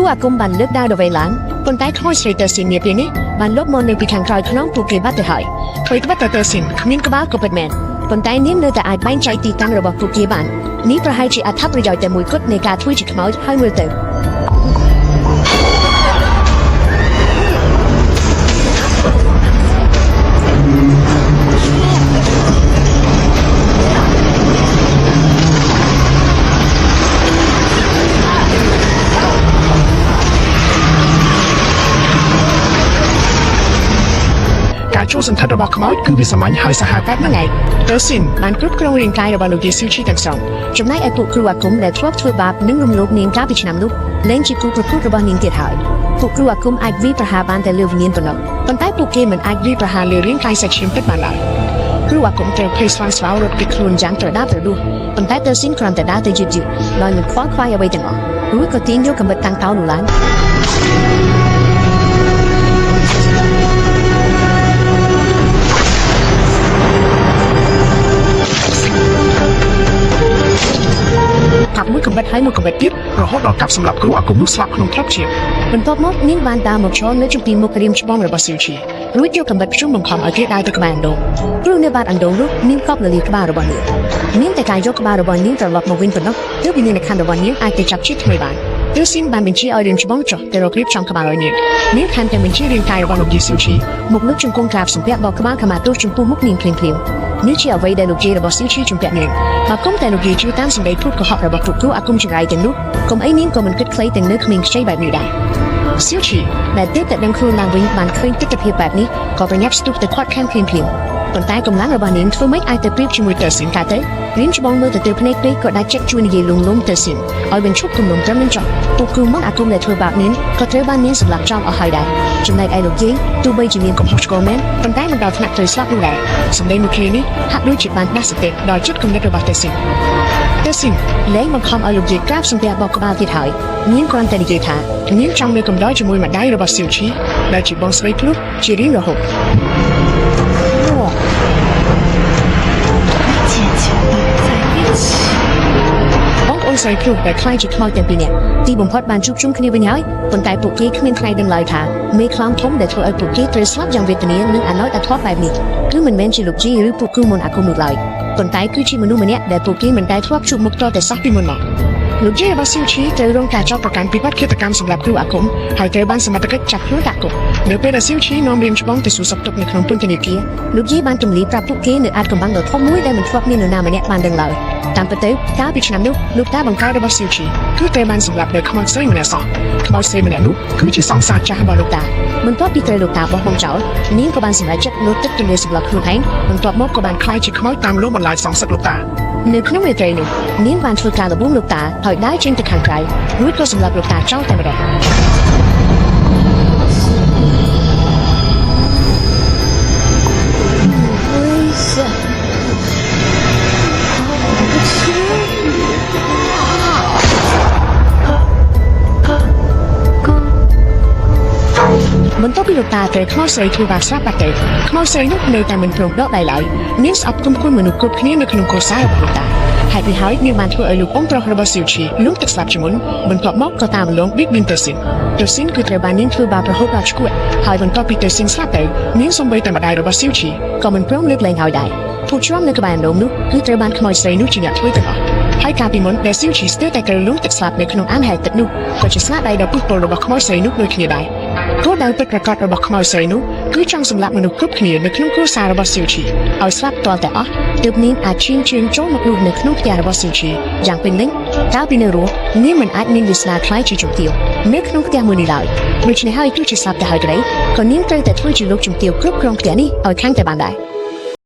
រូអាគមបានលើកដាវដ៏វែងឡើងប៉ុន្តែខ្មោចស្រីតេស៊ីននាពេលនេះបានលបមកនៅពីខាងក្រោយខ្នងពួកគេបាត់ទៅហើយ អ្វីត្បិតតែតេស៊ីនគ្មាន ក្បាលក៏ពិតមែនប៉ុន្តែនាងនៅតែអាចបែងចែកទីតាំងរបស់ពួកគេបាននេះប្រហែលជាអត្ថប្រយោជន៍តែមួយគត់នៃការធ្វើជាខ្មោចហើយមើលទៅ ការចូលសណ្ឋិតរបស់ខ្មោចគឺវាសាមញ្ញហើយសាហាវបែបហ្នឹងឯងតេស៊ីន បានគ្រប់គ្រងរាងកាយរបស់លោកយាយស៊ូឈីទាំងស្រុងចំណែកឯពួកគ្រូអាគមដែលធ្លាប់ធ្វើបាបនិងរំលោភនាងកាលពីឆ្នាំនោះលែងជាគូប្រកួតរបស់នាងទៀតហើយពួកគ្រូអាគមអាចវាយប្រហារបានតែលើវិញ្ញាណប៉ុណ្ណោះប៉ុន្តែពួកគេមិនអាច វាយប្រហារលើរាងកាយសាច់ឈាមពិតបានឡើយ គ្រូអាគម ត្រូវភ័យស្វាងស្វោរត់ ពីខ្លួនយ៉ាងត្រដាបត្រដួសប៉ុន្តែតើស៊ីនគ្រាន់តែដើរទៅយឺតយឺតដោយមិនខ្វល់ខ្វាយអ្វីទាំងអស់រួចក៏ទាញយកកាំបិតតាំងតោនោះឡើង កាប់មួយកំបិតហើយមួយកំបិតទៀតរហូតដល់កាប់សម្លាប់គ្រូអាគមនោះស្លាប់ក្នុងក្លឹបជា បន្ទាប់មកនាងបានដើរមកឈរនៅចំពីមុខរៀមច្បង របស់ស៊ូឈី រួចយកកាំបិត ខ្ញុំបង្ខំឲ្យគេដើរទៅក្បែរអណ្ដូង ព្រោះនៅបាតអណ្ដូងនោះនាងកប់លលាក្បាលរបស់នាងមានតែការយកក្បាលរបស់នាងត្រឡប់មកវិញប៉ុណ្ណោះទើបវិញ្ញាណក្ខន្ធរបស់នាងអាចទៅចាប់ជាថ្មីបាន ទើស៊ីនបានបញ្ជាឲ្យរៀមច្បងចុះទៅរករៀបចំក្បាលឲ្យនាងនាងថែមទាំងបញ្ជារាងកាយរបស់លោកយាយស៊ូឈី មកលើកជង្គង់ក្រាបសំពះដល់ក្បាលខមាទោសចំពោះមុខនាងភ្លាមៗនេះជាអ្វីដែលលោកយាយរបស់ស៊ីឈីជំពាក់នាងបើគុំតែលោកយាយជឿតាមសម្ដីភូតកុហករបស់ពួកគ្រូអាគមចង្រៃទាំងនោះកុំអីនាងក៏មិនគិតខ្លីទាំងនៅក្មេងខ្ចីបែបនេះដែរ ស៊ូឈី ដែលទើបតែដឹងខ្លួនឡើងវិញបានឃើញទិដ្ឋភាពបែបនេះក៏ប្រញាប់ស្ទុះទៅខាត់ខានភ្លាមភ្លាមប៉ុន្តែកម្លាំងរបស់នាងធ្វើម៉េចអាចទៅប្រៀបជាមួយតេស៊ីនកាទៅរៀនច្បងមើលទៅទើភ្នែកពេកក៏ដាច់ចិត្តជួយនិយាយលងលំតេស៊ីនឲ្យបញ្ឈប់គំនុំត្រឹមនឹងចុះពួកគ្រូមកអាគមដែលធ្វើបាបនាងក៏ត្រូវបាននាងសម្លាប់ចោលអស់ហើយដែរចំណែកឯលោកយាយទោះបីជាមានកំហុសឆ្គងមែន ប៉ុន្តែមិនដល់ថ្នាក់ត្រូវស្លាប់នោះដែរសម្ដីមួយឃ្លានេះហាក់ដូចជាបានដាស់សតិដល់ចិត្តគំនិតរបស់តេស៊ីនតេស៊ីន លែងបង្ខំឲ្យលោកយាយក្រាបសំពះបកក្បាលទៀតហើយនាងគ្រាន់តែនិយាយថា នាងចង់នៅកំដរជាមួយម្ដាយរបស់ស៊ូឈីដែលជាបងស្រីភ្លុះជារៀងរហូត 姐姐绑在一起。 បងប្អូនស្រីភ្លុះដែល ខ្លាយជាខ្មោចទាំងពីរនាក់ទីបំផុតបានជួបជុំគ្នាវិញហើយប៉ុន្តែពួកគេគ្មានថ្ងៃដឹងឡើយថាមេខ្លោងធំដែលធ្វើឲ្យពួកគេត្រូវស្លាប់យ៉ាងវេទនានិងអាណោចអាធ័មបែបនេះគឺមិនមែនជាលោកជីឬពួកគ្រូមន្តអាគមនោះឡើយប៉ុន្តែគឺជាមនុស្សម្នាក់ដែលពួកគេមិនដែលធ្លាប់ជួបមុខទាល់តែសោះ ពីមុនមកលោកយាយរបស់ស៊ូឈីត្រូវរងការចោទប្រកាន់ពីបទឃាតកម្មសម្រាប់គ្រូអាគមហើយត្រូវបានសមត្ថកិច្ចចាប់ខ្លួនដាក់គុកនៅពេលដែលស៊ូឈីនាំរៀមច្បងទៅសួរសុខទុក្ខនៅក្នុងពន្ធនាគារ លោកយាយបានទម្លាយប្រាប់ពួកគេនៅអាចកំបាំងដ៏ធំមួយដែលមិនធ្លាប់មាននរណាម្នាក់បានដឹងឡើយតាមពិតទៅកាលពីឆ្នាំនោះលោកតា បង្កើតរបស់ស៊ូឈីគឺត្រូវបានសម្លាប់ដោយខ្មោចស្រីម្នាក់សោះខ្មោចស្រីម្នាក់នោះគឺជាសង្សារចាស់របស់លោក តាបន្ទាប់ពីត្រូវលោកតាបោះបង់ចោលនាងក៏បានសម្រេចចិត្តលោតទឹកទន្លេសម្លាប់ខ្លួនឯងបន្ទាប់មកក៏បាន ខ្លាយជាខ្មោចតាមលំបន្លាចសងសឹកលោកតា នៅក្នុងរាត្រីនោះនាងបានធ្វើការលបួងលោកតាហើយដើរចេញទៅខាងក្រៅរួចក៏សម្លាប់លោកតាចោលតែម្ដង 危险！ បន្ទាប់ពីលោកតាត្រូវ ខ្មោចស្រីធ្វើបាបស្លាប់បាត់ទៅខ្មោចស្រីនោះនៅតែមិនព្រមដកដៃឡើយនាងស្អប់គុំគួនមនុស្សគ្រប់គ្នានៅក្នុងគ្រួសាររបស់លោកតាហេតុនេះហើយនាងបានធ្វើឲ្យលោកអ៊ំប្រុសរបស់ស៊ូឈីលុងទឹកស្លាប់ជាមុនបន្ទាប់មកក៏តាមលងបៀតបៀនតេស៊ីនតេស៊ីនគឺត្រូវបាននាងធ្វើបាបរហូតដល់ឈួតហើយបន្ទាប់ពីតេស៊ីនស្លាប់ទៅនាងសូម្បីតែម្ដាយរបស់ស៊ូឈី ក៏មិនព្រមលើកលែងឲ្យដែរពួកជ្រាំនៅក្បែរអណ្ដូងនោះគឺត្រូវបានខ្មោចស្រី ស្រីនោះជាអ្នកធ្វើទាំងអស់ហើយកាលពីមុនដែលស៊ូឈីស្ទើរតែត្រូវលុងទឹកស្លាប់នៅក្នុងអានហែលទឹកនោះក៏ជាស្នាដៃដ៏ពុះពុលរបស់ខ្មោចស្រីនោះដូចគ្នាដែរគោលដៅពិតប្រាកដរបស់ខ្មោចស្រីនោះគឺចង់សម្លាប់មនុស្សគ្រប់គ្នានៅក្នុងគ្រួសាររបស់ស៊ូឈីឲ្យស្លាប់ ទាល់តែអស់ទើបនាងអាចឈានជើងចូលមករស់នៅក្នុងផ្ទះរបស់ស៊ូឈីយ៉ាងពេញលេញកាលពីនៅរស់នាងមិនអាចមានវាសនាខ្លាយជាជំទាវនៅក្នុងផ្ទះមួយនេះឡើយដូច្នេះហើយទោះជាស្លាប់ទៅហើយក្តីក៏នាងត្រូវតែធ្វើជាលោកជំទាវគ្រប់គ្រងផ្ទះនេះឲ្យខាងតែបានដែរ។